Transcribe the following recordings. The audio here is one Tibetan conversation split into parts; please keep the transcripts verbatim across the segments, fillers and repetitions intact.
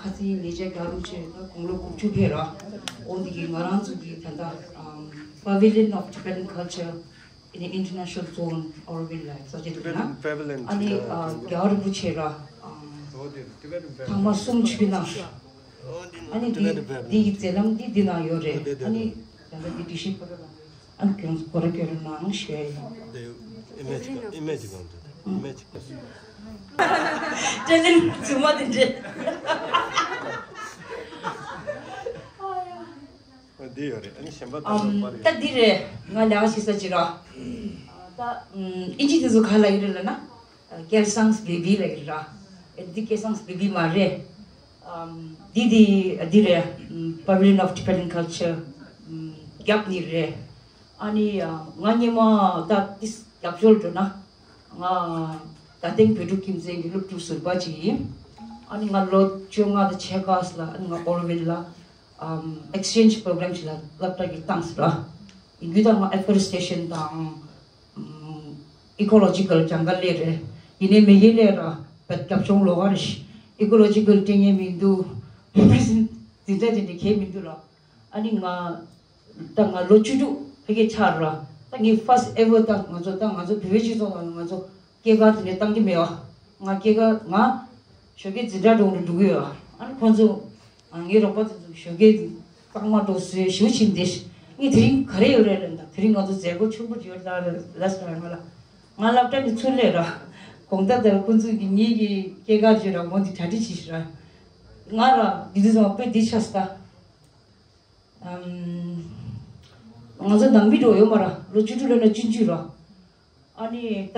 ཁ་སང་ཉེ་ཆར་རྒྱལ་རབས་ཆེ་ད་དགུང་ལོ་དགུ་བཅུ་ཕེབས་ར། འོ་འདི་གི་ང་རང་ཚོ་གི་ད་ལྟ་ཨམ་Pavilion of Tibetan Culture in the International Zone Auroville ལ་ས་ཆ་དེ་ན། Tibetan Pavilion ཨ་ནི་ཨ་རྒྱལ་རབས་ཆེ་ར། ཨམ་ཐང་མ་གསུམ་ཆུ་ནང་། ཨ་ནི་འདི་འདི་ཡི་མཛད་རྣམ་འདི་འདི་ནང་ཡོད་རེད། ཨ་ནི་ད་ལྟ་འདི་དུས་ཤིག་པ་ར། ཨ་ནི་ཁྱོད་ཚོ་སྐོར་ར་སྐྱོད་རོགས་གནང་ཞུ་ཡ་ཡིན། དེ་ཨི་མེ་ཇི་གང་ཨི་མེ་ཇི་གང་དུ་ཨི་མེ་ཇི། ཀྲེ་ལིན་རྫུན་མ་དེ་འདྲས། འདི་ཡོད་རེད། ཨ་ནི་གཞན་པ་ད་ཨམ་ལོ་པར་ད་ཡོད། འདི་རེད། ང་ལས་ཀ་བྱེད་ས་ཅི་ར། ད་ཨམ་ཨིན་ཇི་དེ་ཚོ་ག་ལ་ཡོད་རེད་ལབ་ན། Kelsang's Baby ལ་ཡོད་ར། འདི་Kelsang's Baby མ་རེད། ཨམ་འདི་འདི་འདི་རེད། ཨམ་Pavilion of Tibetan Culture ཨམ་རྒྱབ་ནི་རེད། ཨ་ནི་ང་སྔོན་མ་ད་ཏིས་རྒྱབ་སྐྱོར་འགྲོ་ན། ང་ད་ཐེངས་བོད་ཕྲུག་ཁྱིམ་མཚེས་ཀྱི་སློབ་ཕྲུག་ཟུར་པ་ཅིག་ཡིན། ཨ་ནི་ང་ལོ་བཅོ་ལྔ་དང་ཕྱེད་ཀ་ལ་ཨ་ནི་ང་ཨོར་ཝིལ་ལ་ཨམ་exchange program ཞིག་ལ་སློབ་གྲྭ་གི་བཏང་སོང་ར། ཡིན་རྒྱུ་ད་ང་afforestation དང་ཨམ་ecological jungle ལས་རེད། ཡིན་ནའི་མེ་ཡེ་ལས་ར་བད་རྒྱབ་ཆུང་ལོག་ག་རེ་ཞིག་ecological སྤྲད་མཁན་མི་འདུག་འཛིན་གྲྭ་དེ་འདྲ་གས་མི་འདུག་ར། ཨ་ནི་ང་ད་ང་ལོ་བཅུ་དྲུག་ཕ་གི་ཆགས་ར། ད་ངའི་first ever ད་ང་ཚོ་ད་ང་ཚོ་བོད་པའི་སྤྱི་ཚོགས་ནང་ང་ཚོ་སྐྱེས་སྐར་དེ་འདྲ་བཏང་གི་མེད་བ། ང་སྐྱེས་སྐར་ང་ཞོགས་ཀས་འཛིན་གྲྭ་འགྲོ་འགྲོ་འགྲོ་གི་ཡོད་བ། ཨ་ནི་ཁོང་ཚོ་ངའི་རོགས་པ་དེ་ཚོ་ཞོགས་ཀས་གཙང་མ་འགྲོ་བཟོས་ཞུ་ཕྱིན་ཏེ། ངས་དེ་རིང་ག་རེ་ཡོད་རེད་ལབ་ན། དེ་རིང་ང་ཚོ་མཛད་སྒོ་ཆེན་པོ་ཡོད་ད་ལབ་སོང་ང་ལ། ང་སློབ་གྲྭ་ནས་ཚུར་སླེབས་ར། དགོང་དག་དེར་ཁོང་ཚོ་གིས་ངེད་ཀྱི་སྐྱེས་སྐར་བརྗོད་ར་འོ་འདི་གྲ་སྒྲིག་བྱེད་ཤི་ར། ང་ར་འདི་དུས་ཚང་དཔེ་འདི་ཆགས་སོང་ད། ཨམ། ང་ཚོ་ནང་མི་འགྲོ་ཡོད་མ་ར། ལོ་བཅུ་དྲུག་ལོ་ན་བཅུ་བཅུ་ར། ཨ་ནི་ད་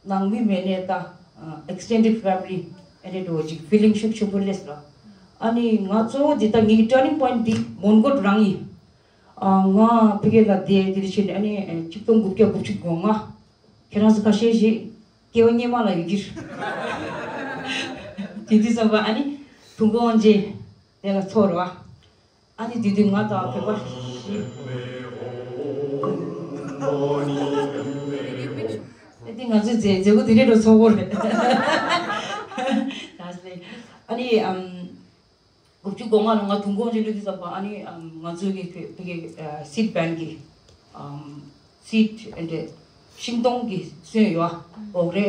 ནང་མི་མེད་ནས་ད་extended family ཨ་ནི་འགྲོ་ཅིག་feeling ཤུགས་ཆེན་པོ་སླེབས་ར། ཨ་ནི་ང་གཙོ་བོ་འདི་ད་ངེད་ཀྱི་turning point འདི་མོན་གྷོ་རང་ཡིན། ཨ་ང་ཕ་གི་ལ་བསྡད་དེ་རེ་བྱས་ནས་ཨ་ནི་ཆིག་སྟོང་དགུ་བརྒྱ་དགུ་བཅུ་གོ་ལྔ། ཁྱེད་རང་ཚོ་ཁ་ཤས་ཤིག་སྐྱེ་བ་སྔོན་མ་ལ་ཡོད་ཀྱི་རེད། དེ་དུས་ཙམ་པ་ཨ་ནི་དུང་དཀར་དབང་ཆེན་དེ་ལ་ཚོར་བ། ཨ་ནི་དེ་དུས་ང་དང་བོད་པ་ཞིག་ཨ་ནི་ང་ཚོའི་མཛད་མཛད་སྒོ་དེ་འདྲའི་འགྲོ་ཚོགས་པོ་རེད། ད་སེ་ཨ་ནི་ཨམ། དགུ་བཅུ་གོ་ལྔ་ལ་ང་དུང་དཀར་དབང་ཆེན་སླེབས་དུས་ཙམ་པ་ཨ་ནི་ང་ཚོའི་གི་བོད་ཀྱི་seed bank གི་seed and ཤིང་སྡོང་གི་སོན་ཡོད་འོག་རེ་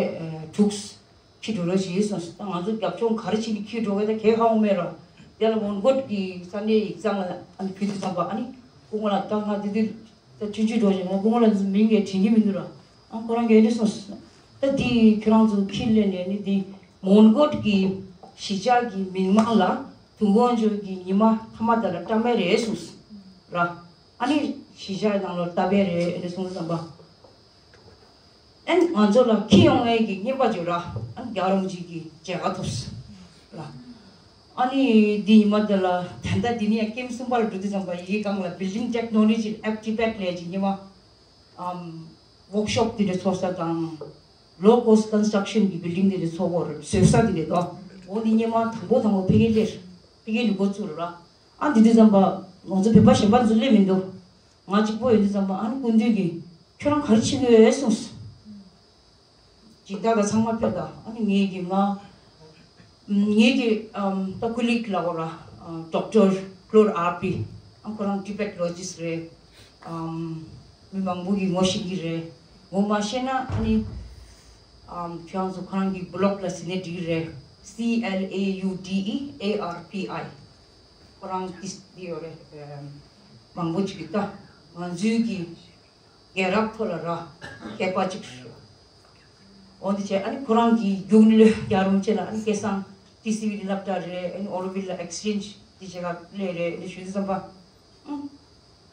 དྲུག་ཁྱི་འགྲོ་རོགས་བྱེད་སོང་། ད་ང་ཚོ་རྒྱབ་ལྗོངས་ག་རེ་བྱེད་ནས་ཁྱི་འགྲོ་བས་ད་གས་ཧ་གོ་མེད་ར། དེ་ལ་མོན་གྷོ་གི་ས་གནས་ཡིག་ཚང་ལ་ཨ་ནི་ཕུལ་དུས་ཙམ་པ་ཨ་ནི་སྐུ་ངོ་ལ་ད་ང་དེ་དུས་ད་ཆུང་ཆུང་འགྲོ་བྱས་ང་སྐུ་ངོ་ལ་མིང་ངས་དྲན་གྱི་མི་འདུག་ར། ཨ་ཁོ་རང་གིས་ཨེ་འདྲ་གསུངས། ད་འདི་ཁྱོད་རང་ཚོ་ཁྱི་ལེན་ནས་ནི་འདི་མོན་གྷོ་གི་གཞིས་ཆགས་ཀྱི་མིང་མང་ལ་དུང་དཀར་ཆོས་ཀྱི་ཉི་མ་ཐ་མ་དེ་ལ་བཀྲམ་པ་རེད་གསུངས་ར། ཨ་ནི་གཞིས་ཆགས་ནང་ལ་བཏབ་པ་རེད་ཨེ་འདྲ་གསུངས་བསམ་པ། ཨན་ང་ཚོ་ལ་ཁྱི་ཡོང་ཡས་ཀྱི་རྔན་པ་བརྗོད་ར། ཨན་རྒྱལ་བ་རིན་པོ་ཆེ་གི་མཇལ་ཁ་ཐོབ་སོང་། ཨ་ནི་འདི་ཉི་མ་དེ་ལ་ད་ལྟ་འདི་ནས་ཡང་ཀེམ་གསུམ་པ་ལ་འགྲོ་དུས་ཙམ་པ་ཡི་གེ་སྒང་ལ་Building Technology App Tibet ལས་ཀྱི་ཉི་མ་ཨམ་workshop དེ་འདྲ་ཚོགས་ས་དང་low cost construction གི་building དེ་འདྲ་ཚོགས་སྐོར་བཟོས་ས་དེ་འདྲ་དོ། འོ་འདི་ཉི་མ་དང་པོ་དང་པོ་ཕ་གི་སླེབས་ཕ་གི་ལ་འགོ་བཙུགས་ར། ཨ་འདི་དུས་ཙམ་པ་ང་ཚོ་བོད་པ་གཞན་པ་ཚོ་སླེབས་མི་འདུག་ང་གཅིག་པོ་ཡོད་དུས་ཙམ་པ་ཨ་ནི་སྐུ་མདུན་གྱིས་ཁྱོད་རང་ག་རེ་བྱེད་ཀྱི་ཡོད་གསུངས། སྦྱིན་བདག་དང་ཚང་མ་ཕེབས་དང་ཨ་ནི་ངེད་ཀྱི་ང་ངེད་ཀྱི་ཨམ་ད་colleague ལ་འོ་ར་ཨ་Doctor Claude Arpi ཨ་ཁོ་རང་Tibetlogist རེད། ཨམ་མི་མང་པོ་གིས་ངོ་ཤེས་ཀྱི་རེད། ངོ་མ་ཤེས་ན་ཨ་ནི་ཨམ་ཁྱོད་རང་ཚོ་ཁོ་རང་གི་blog ལ་གཟིགས་ནས་འགྲིག་གི་རེད། C L A U D E A R P I ཁོ་རང་ཏིས་ཏི་ཡོད་རེད། མང་པོ་ཅིག་གིས་ད་ང་ཚོའི་གི་རྒྱལ་རབས་ཐོག་ལ་ར་མཁས་པ་ཅིག་རེད། འོ་འདི་བྱས་ཨ་ནི་ཁོ་རང་གི་རྒྱུགས་ལོས་རྒྱལ་རོང་ཆེ་ལ་ཨ་ནི་སྐལ་བཟང་ཏི་སི་ཝི་ལ་སློབ་གྲྭ་རེད། ཨ་ནི་ཨོ་རོ་ཝིལ་ལ་exchange འདི་བྱེད་ག་སླེབས་རེད། ཨ་ནི་ཞུ་དུས་ཙམ་པ་ཨང་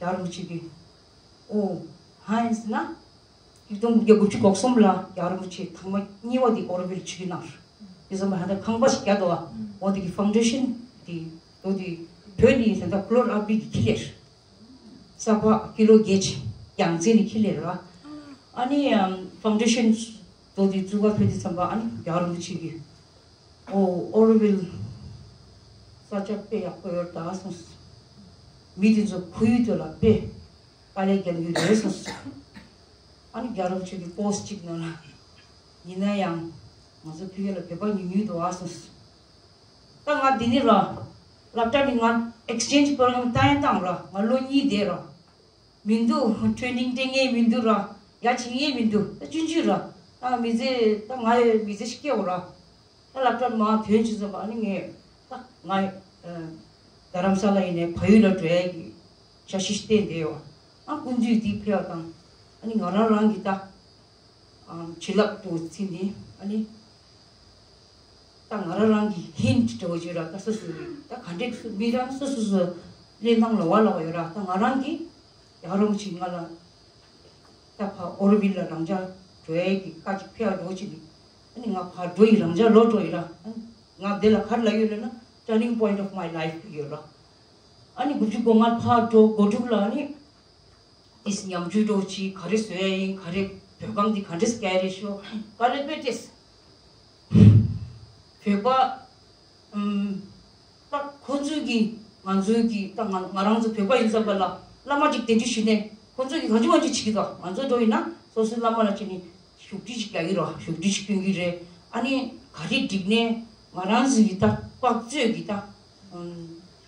རྒྱལ་རོང་ཆེ་གི་ཨོ་ཧ་ཡིན་ཟེར་ན། ཆིག་སྟོང་དགུ་བརྒྱ་དགུ་བཅུ་གོ་གསུམ་ལ་རྒྱལ་བ་རིན་པོ་ཆེ་ཐེངས་མ་གཉིས་པ་དེ་ཨོ་རོ་ཝིལ་ཆུ་ཡུལ་ནང་རེད། དེ་ཙམ་པ་ཧ་ད་ཁང་པ་ཞིག་རྒྱག་འདུག་བ། འོ་དེ་གི་foundation དེ་དོ་དེ་བོད་ནས་ད་ལྟ་Claude Arpi གི་ཁྱི་ལས་རེད། ས་ཕག་ཀི་ལོ་བརྒྱད་ཅིག་རྒྱལ་རྩེ་ནས་ཁྱི་ལས་རེད་བ། ཨ་ནི་ཨམ་foundation དོ་དེ་བཙུགས་ག་ཕེབས་དུས་ཙམ་པ་ཨ་ནི་རྒྱལ་བ་རིན་པོ་ཆེ་གི་ཨོ་ཨོ་རོ་ཝིལ་ས་ཆ་དཔེ་ཡག་པོ་ཡོད་ད་གསུངས། མི་དེ་ཚོ་ཁོར་ཡུག་དེ་ལ་དཔེ་དཀའ་ལས་རྒྱག་རྒྱུ་རེད་གསུངས། ཨ་ནི་རྒྱལ་རབས་ཆོས་ཀྱི་པོ་སི་ཊི་གཅིག་ནང་ལ་ཡིན་ན་ཡང་ང་ཚོ་ཕ་གི་ལ་བོད་པ་ཉུང་ཉུང་འདུག་ཨ་གསུངས། ད་ང་འདི་ནི་ར། སློབ་གྲྭ་ནི་ང་ཨེག་སི་ཅེན་ཇི་པོ་རོ་གྷ་རམ་བཏང་ཡང་བཏང་ར། ང་ལོ་གཉིས་བསྡད་ར། མི་འདུག་ཊེ་རེ་ནིང་སྤྲད་མཁན་མི་འདུག་ར། ཡ་བྱེད་མཁན་མི་འདུག་ད་ཆུང་ཆུང་ར། ད་མི་ཚེ་ད་ང་ཡི་མི་ཚེ་ཞིག་སྐྱེལ་དགོས་ར། ད་སློབ་གྲྭ་མར་ཐོན་ཕྱིན་ཙམ་པ་ཨ་ནི་ངས་ད་ང་ཨ་རྡ་རམ་ས་ལ་ཡིན་ནའི་བལ་ཡུལ་ལ་འགྲོ་ཡས་ཀྱི་འཆར་གཞི་ཞིག་བཏིང་བསྡད་ཡོད། ཨ་སྐུ་མདུན་འདི་ཕེབས་པ་དང་ཨ་ནི་ང་རང་རང་གི་ད་ཨམ་བྱིན་རླབས་འདྲ་བོ་ཚིག་ནི་ཨ་ནི། ད་ང་རང་རང་གི་ཧིན་ཊི་འདྲ་བོ་ཅིག་ར། ད་སོ་སོ་ཡིན་ད་ག་འདྲས་སུ་མི་རང་སོ་སོ་སོ་ལས་སྣང་ལ་བ་ལ་བ་ཡོད་ར། ད་ང་རང་གི་ཡག་རོགས་ཅིག་ང་ལ་ད་ཕ་ཨོ་རོ་ཝིལ་ལ་རང་འཇགས་འགྲོ་ཡས་ཀྱི་བཀའ་ཅིག་ཕེབས་པ་འདྲ་བོ་ཅིག་ནི། ཨ་ནི་ང་ཕར་འགྲོ་ཡི་རང་འཇགས་ལོག་འགྲོ་ཡི་ར། ཨ་ནི་ང་འདི་ལ་ག་རེ་ལབ་ཡོད་ལབ་ན་turning point of my life ཡོད་ར། ཨ་ནི་དགུ་བཅུ་གོ་ལྔ་ཕར་འགྲོ་འགོ་འགྲུབ་ལ་ཨ་ནི། ཏིས་ཉམ་ཆུང་འདྲ་བོ་ཅིག་ག་རེ་བཟོ་ཡ་ཡིན། ག་རེ་བོད་ཁང་འདི་ག་འདྲས་སྐྱེལ་རེ་ཤོག་དཀའ་ལས་དཔེ་ཏེས། བོད་པ་ཨམ་ད་ཁོ་ཚོས་ཀྱི་ང་ཚོས་ཀྱི་ད་ང་ང་རང་ཚོ་བོད་པ་ཡིན་ཙམ་པ་ལ་བླ་མ་ཅིག་གདན་འདྲེན་ཞུས་ནས་ཁོ་ཚོས་ཀྱི་གང་ཅི་མང་ཅི་བྱེད་ཀྱི་འདུག་ང་ཚོ་འདྲ་བོ་ཡིན་ན་སོ་སོའི་བླ་མ་ལ་བྱས་ནས་བཞུགས་ཁྲི་ཞིག་རྒྱག་གི་རེད། བཞུགས་ཁྲི་ཞིག་སྟོན་གྱི་རེད། ཨ་ནི་ག་རེ་བསྒྲིགས་ནས་ང་རང་ཚོ་ཡི་ད་དཔག་ཚོད་ཀྱི་ད།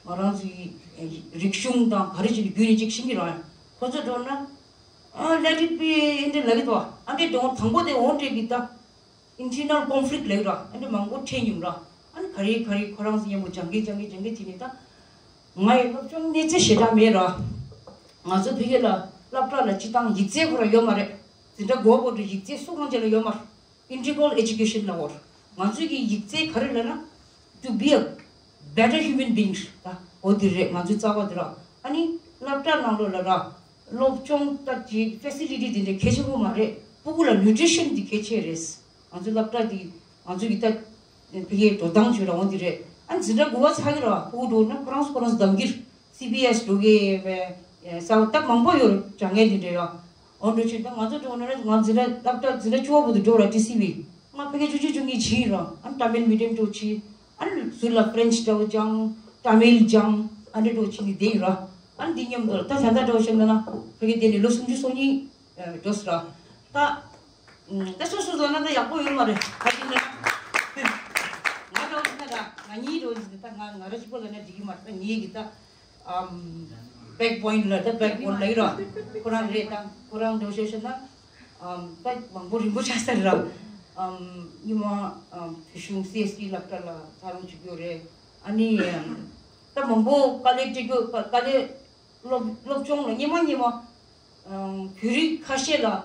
ང་རང་ཚོའི་རིག་གཞུང་དང་ག་རེ་བྱས་ནས་བརྒྱུད་ནས་ཅིག་ཤེས་ཀྱི་རེད། ཁོ་ཚོ་འགྲོ་ན་ཨ་let it be ཨེ་འདྲ་ལབ་ཀྱི་འདུག་ཨ་འདྲས་འགྲོ་དང་པོ་དེ་འོ་འདྲས་ཀྱི་ད་internal conflict ལབ་ཀྱི་རེད། ཨ་འདྲས་མང་པོ་འཕྲད་མྱོང་ར། ཨ་ནི་ག་རེ་ག་རེ་ཁོ་རང་ཚོ་མཉམ་པོ་སྦྱང་གི་སྦྱང་གི་སྦྱང་གི་བྱས་ནས་ད་ང་ཡི་སློབ་སྦྱོང་གནས་ཚད་ཞེ་དྲག་མེད་ར། ང་ཚོ་ཕ་གི་ལ་སློབ་གྲྭ་ལ་སྤྱི་བཏང་ཡིག་ཚད་ཁོ་རང་ཡོད་མ་རེད། འཛིན་གྲྭ་དགུ་པ་བར་དུ་ཡིག་ཚད་སུ་གང་ཅི་ལ་ཡོད་མ་རེད། Integral education ལབ་ཡོད། ང་ཚོའི་གི་ཡིག་ཚད་ག་རེ་ལབ་ན། To be a better human being ད་འོ་དེ་རེད། ང་ཚོའི་རྩ་བ་དེ་ར། ཨ་ནི་སློབ་གྲྭ་ནང་ལོགས་ལ་ར། སློབ་སྦྱོང་ད་ཀྱི་facility དེ་འདྲ་གལ་ཆེན་པོ་མ་རེད། ཕྲུ་གུ་ལ་nutrition དེ་གལ་ཆེ་རེད། ང་ཚོའི་སློབ་གྲྭ་དེ་ང་ཚོའི་གི་ད་ཕ་གིའི་འགྲོ་སྟངས་བྱོས་ར་འོ་དེ་རེད། ཨ་ནི་འཛིན་གྲྭ་དགུ་པ་ཚར་གི་ར་ཕྲུ་གུ་འགྲོ་ན་ཁོ་རང་ཚོ་ཁོ་རང་ཚོ་གདམ་གྱི་རེད། སི་བི་ཨེས་འགྲོ་གི་ཡོད་པས། ས་བ་སྟབས་མང་པོ་ཡོད་རེད། དྲ་ངན་དེ་འདྲ་ཡོད། འོ་འགྲོ་ཆེད་ད་ང་ཚོ་འགྲོ་ན་ང་འཛིན་གྲྭ་སློབ་གྲྭ་འཛིན་གྲྭ་བཅུ་པ་བར་དུ་འགྲོ་ར་ཊི་སི་བི། ང་ཕ་གི་བཅུ་གཅིག་བཅུ་གཉིས་ཕྱིན་ར། ཨ་ནི་ཏཱ་མིལ་མི་ཌི་ཡམ་འགྲོ་ཆེད། ཨ་ནི་ཟུར་ལ་ཕ་རེན་ཆི་འདྲ་བོ་སྦྱང་། ཏཱ་མིལ་སྦྱང་། ཨ་འདྲ་འགྲོ་ཆེད་ནི་བསྡད་ཡོད་ར། ཨ་ནི་འདི་མཉམ་དུ་ད་ད་ལྟ་འདྲ་བོ་བཤད་ན་ཕ་གི་དེ་ནི་ལོ་སུམ་ཅུ་སོ་གཉིས་འགྲོ་སོང་ར། ད་ད་སོ་སོ་བཟོ་ན་ད་ཡག་པོ་ཡོད་མ་རེད། ད་ཅི་ན་ང་འདྲ་བོ་ཟེར་ན་ད་ང་གཉིས་འགྲོ་ཟེར་ད་ང་ང་ར་གཅིག་པོ་ལ་ན་འགྲིག་གི་མ་རེད། ད་ངེད་ཀྱི་ད་ཨམ་backbone ལ་ད་backbone ལ་ཡོད་ར། ཁོ་རང་རེད། ད་ཁོ་རང་འདྲ་བོ་བཤད་ན་ཨམ་ད་མང་པོ་རིང་པོ་ཆགས་ས་རེད་ར། ཨམ་ཉི་མ་ཨམ་བོད་གཞུང་སི་ཨེས་ཊི་སློབ་གྲྭ་ལ་ཐག་རིང་བྱེད་ཀྱི་ཡོད་རེད། ཨ་ནི་ཨམ་ད་མང་པོ་དཀའ་ལས་སྤྲད་ཀྱི་ཡོད། དཀའ་ལས་སློབ་སློབ་སྦྱོང་ལ་སྔོན་མ་སྔོན་མ་ཨང་བོད་རིགས་ཁ་ཤས་ལ་བོད་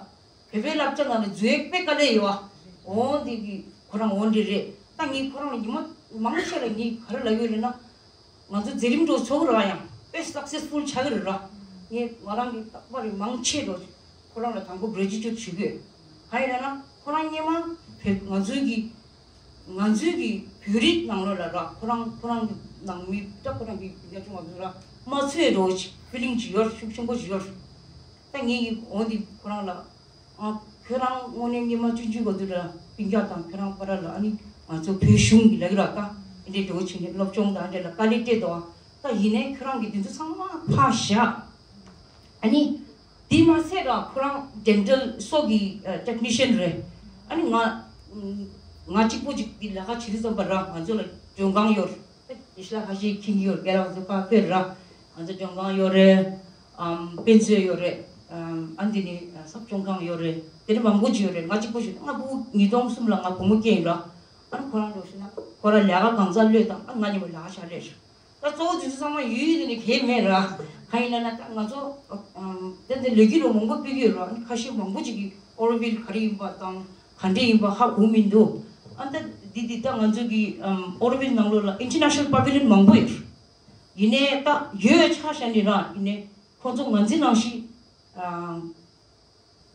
པའི་བསླབ་བྱ་ནང་ལ་འཛུལ་ཡས་དཔེ་དཀའ་ལས་ཡོད་ཨ། འོ་འདི་གི་ཁོ་རང་འོ་འདི་རེད། ད་ངས་ཁོ་རང་ལ་ཉི་མ་མང་ཆེ་ལ་ངས་ག་རེ་ལབ་ཡོད་རེད་ན། ང་ཚོ་མཛད་རིམ་འགྲོ་ཚོགས་ར་ཡང་དཔེ་སག་སེ་སི་ཕུལ་ཆགས་ཀྱི་རེད་ར། ངས་ང་རང་གི་རྟག་པར་མང་ཆེ་འགྲོ་ཁོ་རང་ལ་དང་པོ་གྷི་རེ་ཇུ་ཨེཊ་ཞུ་གི་ཡོད། གང་ཡིན་ལབ་ན་ཁོ་རང་སྔོན་མ་བོད་ང་ཚོའི་གི་ང་ཚོའི་གི་བོད་རིགས་ནང་ལོགས་ལ་ར་ཁོ་རང་ཁོ་རང་གི་ནང་མི་ད་ཁོ་རང་གི་ཡ་ཆུང་བ་ཚོ་ར་མ་ཚོས་རོ་ཕི་ལིང་ཅིག་ཡོད། ཤུགས་ཆེན་པོ་ཅིག་ཡོད། ད་ངེད་ཀྱི་འོ་འདི་ཁོ་རང་ལ་ཨ་ཁྱོད་རང་དངོས་གནས་སྔོན་མ་ཆུང་ཆུང་བ་ཚོ་ར་སྤུན་ཀྱག་དང་ཁྱོད་རང་བར་ལ་ཨ་ནི་ང་ཚོ་བོད་གཞུང་གི་ལབ་ཀྱི་ར་ད་ཨེ་འདྲས་འགྲོ་བྱས་ནས་སློབ་སྦྱོང་དང་འདྲ་ལ་དཀའ་ལས་སྤྲད་དོ། ད་ཡིན་ནའི་ཁྱོད་རང་གི་དེ་ཚོ་ཚང་མ་ཕར་བཞག་ཨ་ནི། དེ་མ་ཟད་ར་ཁོ་རང་ཌེན་ཊལ་སོ་གི་ཨ་ཊེག་ནི་ཤན་རེད། ཨ་ནི་ང་ང་གཅིག་པོ་ཅིག་འདི་ལས་ཀ་བྱེད་དུས་ཙམ་པ་ར་ང་ཚོ་ལ་མགྲོན་ཁང་ཡོད་རེད། ཡེ་ཤེས་ལགས་ཁ་ཤས་མཁྱེན་གྱི་ཡོད་རེད། རྒན་ལགས་ཚོ་ཁ་ཕེར་ར་ང་ཚོ་མགྲོན་ཁང་ཡོད་རེད། ཨམ་དཔེ་མཛོད་ཡོད་རེད། ཨམ་ཨ་འདི་ནི་ཟབ་སྦྱོང་ཁང་ཡོད་རེད། དེ་འདྲ་མང་པོ་ཅིག་ཡོད་རེད། ང་གཅིག་པོ་ཞིག་ང་ཕྲུ་གུ་ཉིས་སྟོང་གསུམ་ལ་ང་བུ་མོ་སྐྱེས་ཡིན་ར། ཨ་ནི་ཁོ་རང་འགྲོ་ཤེས་ན་ཁོ་རང་ལས་ཀ་གང་ཚ་ལོས་དང་ཨ་ང་གཉིས་པོ་ལས་ཀ་བྱ་རེད། ད་གཙོ་བོ་དེ་ཚོ་ཚང་མ་ཡུལ་དེ་ནས་གལ་མེད་ར། གང་ཡིན་ལབ་ན་ད་ང་ཚོ་ཨམ་ད་འདི་ལས་ཀྱི་རོ་མང་པོ་སྤེལ་གྱི་ཡོད་ར། ཨ་ནི་ཁ་ཤས་མང་པོ་ཅིག་གིས་ཨོ་རོ་ཝིལ་ག་རེ་ཡིན་པ་དང་ག་འདྲས་ཡིན་པ་ཧ་གོ་མི་འདུག་ཨ་ད་འདི་འདི་ད་ང་ཚོ་གི་ཨམ་ཨོ་རོ་ཝིལ་ནང་ལོགས་ལ་ཨིན་ཊར་ནེ་ཤ་ནལ་པ་བི་ལི་ཡོན་མང་པོ་ཡོད། ཡིན་ནའི་ད་ཡོད་ཆ་བཞག་ནས་ར་ཡིན་ནའི་ཁོང་ཚོ་ང་ཚོའི་ནང་བཞིན་ཨམ་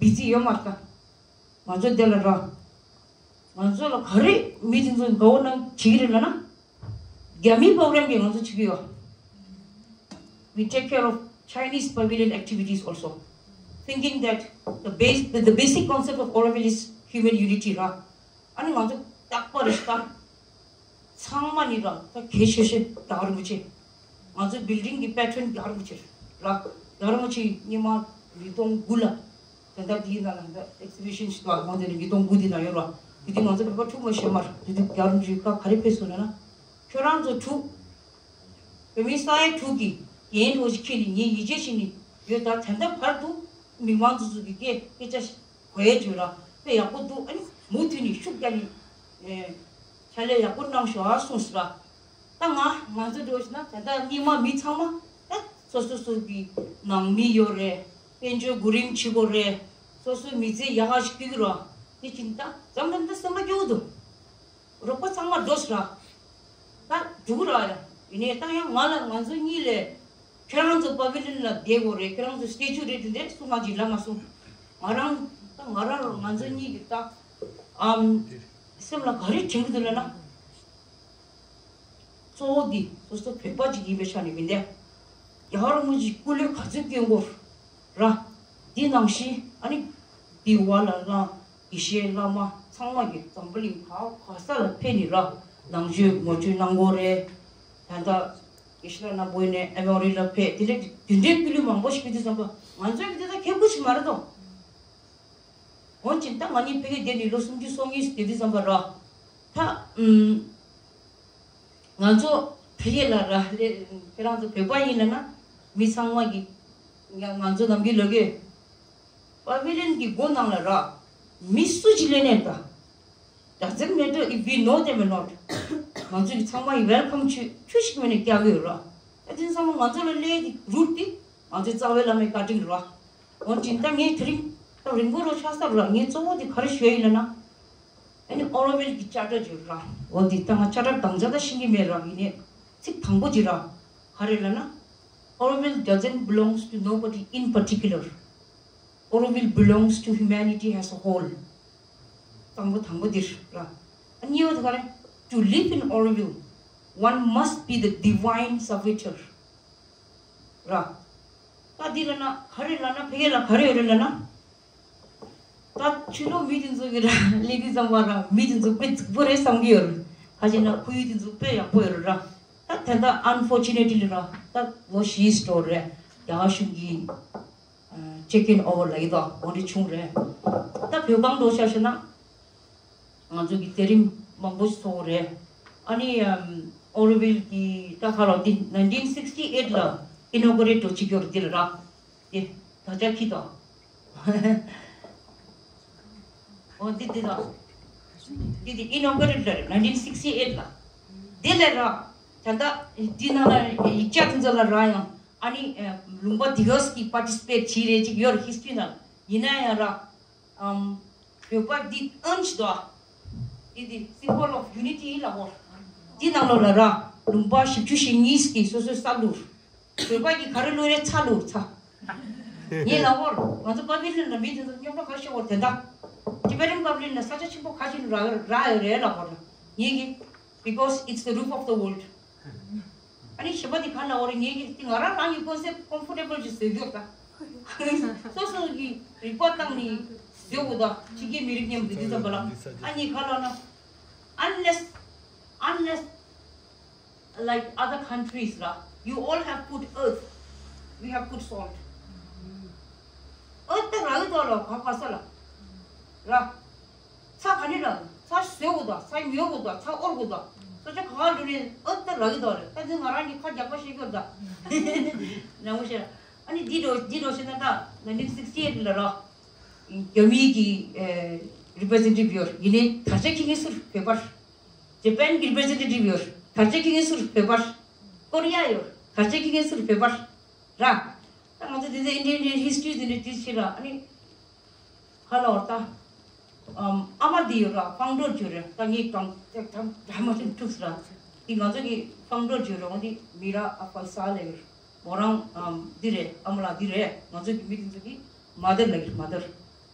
བི་ཛི་ཡོད་མ་རེད་ད། ང་ཚོ་འདི་ལ་ར། ང་ཚོ་ལ་ག་རེ་མི་དེ་ཚོ་དགའ་བོ་གནང་བྱེད་ཀྱི་རེད་ལབ་ན། རྒྱ་མིའི་པོ་རོ་གྷ་རམ་གྱིས་ང་ཚོ་བྱེད་ཀྱི་ཡོད། We take care of Chinese pavilion activities also, thinking that the base, the, the basic concept of Auroville is human unity ར། ཨ་ནི་ང་ཚོ་རྟག་པར་རེ་ཞིག་ད། ཚང་མ་ནི་ར་ད་གལ་ཆེ་ཤོས་རྒྱལ་བ་རིན་པོ་ཆེ། ང་ཚོའི་བིལ་ཌིང་གི་པེ་ཊོན་རྒྱལ་བ་རིན་པོ་ཆེ་ར། རྒྱལ་བ་རིན་པོ་ཆེ་སྔོན་མ་ཉིས་སྟོང་དགུ་ལ་དེ་འདྲ་དེའི་ནང་ལ་ད་ཨེག་སི་བི་ཤན་ཞིག་འདུག་ཨ་ཁོང་དེ་ནི་ཉིས་སྟོང་དགུ་དེ་ནང་ཡོད་ར། དེ་དུས་ང་ཚོ་བོད་པ་ཕྲུ་གུ་མ་གཞན་མར་དེ་དུས་རྒྱལ་བ་རིན་པོ་ཆེ་ཁ་ག་རེ་ཕེབས་སོང་ན་ན། ཁྱོད་རང་ཚོ་དྲུག་བོད་མི་ས་ཡ་དྲུག་གི་འགན་འཁྲི་ཞིག་འཁྱེར་ནས་ངས་ཡིད་ཆེས་བྱས་ནས་ཡོད། ད་ད་ལྟ་བར་དུ་མི་མང་ཚོ་ཚོ་གི་སྐད་སྐད་ཆ་གོ་ཡས་བརྗོད་ར་དཔེ་ཡག་པོ་འདུག་ཨ་ནི་མུ་མཐུད་ནས་ཤུགས་རྒྱག་ནས་ཕྱག་ལས་ཡག་པོ་གནང་ཤོག་ཨ་གསུངས་སོང་ར། ད་ང་ང་ཚོ་འགྲོ་ཞིག་ན་ད་ལྟ་རྙིང་མ་མི་ཚང་མ་ད་སོ་སོ་སོ་གི་ནང་མི་ཡོད་རེད། དཔལ་འབྱོར་གོ་རིམ་བྱེད་དགོས་རེད། སོ་སོའི་མི་ཚེ་ཡག་ག་ཞིག་སྐྱེལ་གི་ར། དེ་ཕྱིན་ད་འཛམ་གླིང་ད་སེམས་པ་སྐྱོ་བོ་འདུག་རོགས་པ་ཚང་མ་འགྲོ་ཤག་ར། ད་འགྲོ་གི་ར་ཡ། ཡིན་ནའི་ད་ཡང་ང་ལ་ང་ཚོ་གཉིས་ལས་ཁྱེད་རང་ཚོ་པ་བི་ལིན་ལ་བསྡད་དགོས་རེད། ཁྱེད་རང་ཚོ་སི་ཊེ་ཅུ་རེད་དེ་འདྲས་གསུང་ང་ཅིག་ལབ་མ་སོང་། ང་རང་ད་ང་རང་ང་ཚོ་གཉིས་ཀྱི་ད་ཨམ་སེམས་ལ་ག་རེ་དྲན་གི་འདུག་ལབ་ན། གཙོ་བོ་འདི་སོ་སོ་བོད་པ་ཅིག་ཡིན་པའི་ཆ་ནས་མིན་ཏེ། རྒྱ་གར་མི་ཅིག་སྐུ་ལུས་ག་ཚོད་སྐྱོན་དགོས་ར། འདི་ནང་བཞིན་ཨ་ནི་འདི་བ་ལ་ལ། དགེ་བཤེས་བླ་མ་ཚང་མ་གིས་འཛམ་བུ་གླིང་ག་ག་ས་ལ་ཕེབས་ནས་ར་ནང་ཆོས་ངོ་སྤྲོད་གནང་དགོས་རེད། ད་ལྟ་དགེ་བཤེས་ལགས་རྣམ་པ་ཡིན་ནའི་ཨེ་མོ་རི་ལ་ཕེབས་དེ་འདྲའི་དེ་འདྲའི་སྐུ་ལུས་མང་པོ་ཞིག་ཕེབས་དུས་ཙམ་པ་ང་ཚོའི་གི་དེ་ད་ཁེ་ཁུ་ཞིག་མ་རེད་དོ། འོན་ཀྱང་ད་ང་གཉིས་ཕ་གིར་བསྡད་ནས་ལོ་སུམ་ཅུ་སོ་གཉིས་ཤིག་བསྡད་དུས་ཙམ་པ་ར་ད་ཨུམ། ང་ཚོ་ཕ་གི་ལ་ར་ལས་ཁྱེད་རང་ཚོ་བོད་པ་ཡིན་ལབ་ན་མི་ཚང་མ་གི་ང་ང་ཚོ་ནམ་རྒྱུན་ལོ་གི་པ་བི་ལིན་གི་སྒོ་ནང་ལ་ར་མི་སུ་ཅིག་སླེབས་ནས་ད། Doesn't matter if we know them or not. ང་ཚོ་གི་ཚང་མ་ཡི་ཝེལ་ཁམ་ཆུ་ཆུ་ཞིག་མེད་ནས་རྒྱག་གི་ཡོད་ར། ད་དེ་ཚང་མ་ང་ཚོ་ལ་སླེབས་ཀྱི་རུ་དེ་ང་ཚོའི་རྩ་བའི་བླ་མའི་བཀའ་དྲིན་ར། འོན་ཀྱང་ད་ངས་དེ་རིང་ད་རིང་པོ་རོ་ཆགས་ས་ར་ངས་གཙོ་བོ་དེ་ག་རེ་ཞུ་ཡ་ཡིན་ལབ་ན། ཨ་ནི་ཨོ་རོ་ཝེལ་གྱི་ཅར་ཊར་ཅིག་ཡོད་ར། འོ་འདི་ད་ང་ཅར་ཊར་དང་ཆ་ད་ཤེས་ཀྱི་མེད་ར། ཡིན་ནའི་ཚིག་དང་པོ་ཅིག་ར། ག་རེ་ལབ་ན། Orwell doesn't belongs to nobody in particular. Orwell belongs to humanity as a whole. དང་པོ་དང་པོ་འདིར་ར། ཨ་གཉིས་པ་དེ་ག་རེ། To live in Orwell, one must be the divine servitor. ར། ད་འདི་ལབ་ན་ག་རེ་ལབ་ན་ཕ་གི་ལ་ག་རེ་ཡོད་རེད་ལབ་ན། ད་ཕྱི་ལོགས་མི་དེ་ཚོ་གི་ར་ལས་དེ་ཚང་མ་ར་མི་དེ་ཚོ་དཔེ་རྫིག་པོ་རེད་བསམ་གི་ཡོད་རེད། ཁ་ཅིག་ན་ཁོར་ཡུག་དེ་ཚོ་དཔེ་ཡག་པོ་ཡོད་རེད་ར། ད་དེ་འདྲ་unfortunately ར་ད་ལོ་བཞི་འགྲོ་རེད། རྒྱ་གར་གཞུང་གིས་ཨ་taken over ལབ་ཀྱི་འདུག་འོ་འདྲ་བྱུང་རེད། ད་བོད་ཁང་འགྲོ་ཤག་ཤག་ན་ང་ཚོ་གི་མཛད་རིམ་མང་པོ་ཞིག་ཚོགས་རེད། ཨ་ནི་ཨམ་Orwell གི་ད་ག་ལ་འདི་nineteen sixty eight ལ་inaugurate འགྲོ་བྱེད་ཀྱི་ཡོད་རེད་འདི་ལ་ར། དེ་དག་ཆ་ཁྱི་དང་། འོ་འདི་འདི་དང་། འདི་འདི་inaugurate ལ་རེད་nineteen sixty eight ལ། དེ་ལས་ར། ད་ལྟ་འདི་ནང་ལ་ཡིག་ཆ་དེ་ཚོ་ལ་ར་ཡང་ཨ་ནི་ལུང་པ་དེ་གས་ཀྱིས་participate བྱས་རེད་ཅིག་ཡོད་རེད་history ནང་། ཡིན་ན་ཡང་ར། ཨམ། བོད་པ་འདི་ཨན་ཞིག་འདུག་འདི་འདི་symbol of unity ཡིན་ལ་འོར། འདི་ནང་ལོགས་ལ་ར་ལུང་པ་བཞི་བཅུ་ཞེ་གཉིས་ཀྱིས་སོ་སོའི་ས་བླུགས། བོད་པ་གིས་ག་རེ་བླུགས་རེད་ཚྭ་བླུགས་ཚྭ། ངས་ལ་འོར་ང་ཚོ་པ་བི་ལིན་ལ་མི་དེ་ཚོ་རྙོག་དྲ་ག་ཤོར་བར་དེ་འདྲ། Tibetan པ་བི་ལིན་ལ་ས་ཆ་ཆེན་པོ་ག་ཅིག་ར་ར་ཡོད་རེད་ལ་འོར། ངས་གི་because it's the roof of the world. ཨ་ནི་གཞན་པ་དེ་ག་ལ་འོར་ངས་ཀྱི་དེ་ང་རང་རང་གི་ཀོན་སེབ་ཀོམ་ཕོར་ཊེ་བལ་ཅིག་བཟོས་རྒྱུར་ད། སོ་སོ་གི་རིག་པ་བཏང་ནས་བཟོས་དགོས་ད་ཕྱི་རྒྱལ་མི་རིགས་མཉམ་དུ་དེ་ཙམ་པ་ལ་ཨ་ནི་ག་ལ་ན། Unless, unless like other countries ར། You all have put earth, we have put salt. Earth ད་ར་གི་དོ་ལ་ག་ག་ས་ལ་ར། ཚྭ་ག་ནས་ར། ཚྭ་བཟོས་དགོས་དང་ཚྭ་ཉོ་དགོས་དང་ཚྭ་དབོར་དགོས་དང་། སོ་ཆ་ག་ག་འགྲོ་ནས་ཨ་ད་རག་གི་དོ་རེད། ད་འདི་ང་རང་གི་ཁ་རྒྱག་པ་ཤེས་གྱོར་དང་། ནང་མོ་ཤེས། ཨ་ནི་འདི་འགྲོ་འདི་འགྲོ་ཤེས་ན་ད་nineteen sixty eight ལ་ར། རྒྱ་མིའི་གི་རི་པི་རི་ཛེན་ཊེ་ཊིབ་ཡོད་ཡིན་ནའི་དར་ཆ་ཁྱི་ངན་སུར་བོད་པར། ཇ་པན་གི་རི་པི་རི་ཛེན་ཊེ་ཊིབ་ཡོད་དར་ཆ་ཁྱི་ངན་སུར་བོད་པར། ཀོ་རི་ཡ་ཡོད་དར་ཆ་ཁྱི་ངན་སུར་བོད་པར། ར། ད་ང་ཚོ་དེ་ཚོ་Indian Indian history དེ་འདྲ་དེ་ཕྱིར་ར་ཨ་ནི། ཧ་ལ་བར་ད། ཨམ་ཨ་མ་འདི་ཡོད་ར་ཕའུན་ཌར་ཅིག་ཡོད་རེད། ད་ངས་གང་ད་ད་མ་ཐུབ་ཐུབ་ཟེར་ར། འདི་ང་ཚོ་གི་ཕའུན་ཌར་ཅིག་ཡོད་རེད། འོ་འདི་མི་ར་ཨ་ཕ་ས་ལེ་ཡོད་རེད། མོ་རང་ཨམ་འདི་རེད། ཨ་མ་ལགས་འདི་རེད། ང་ཚོ་གི་མི་འདི་ཚོ་གི་མ་དར་ལ་གི་མ་དར།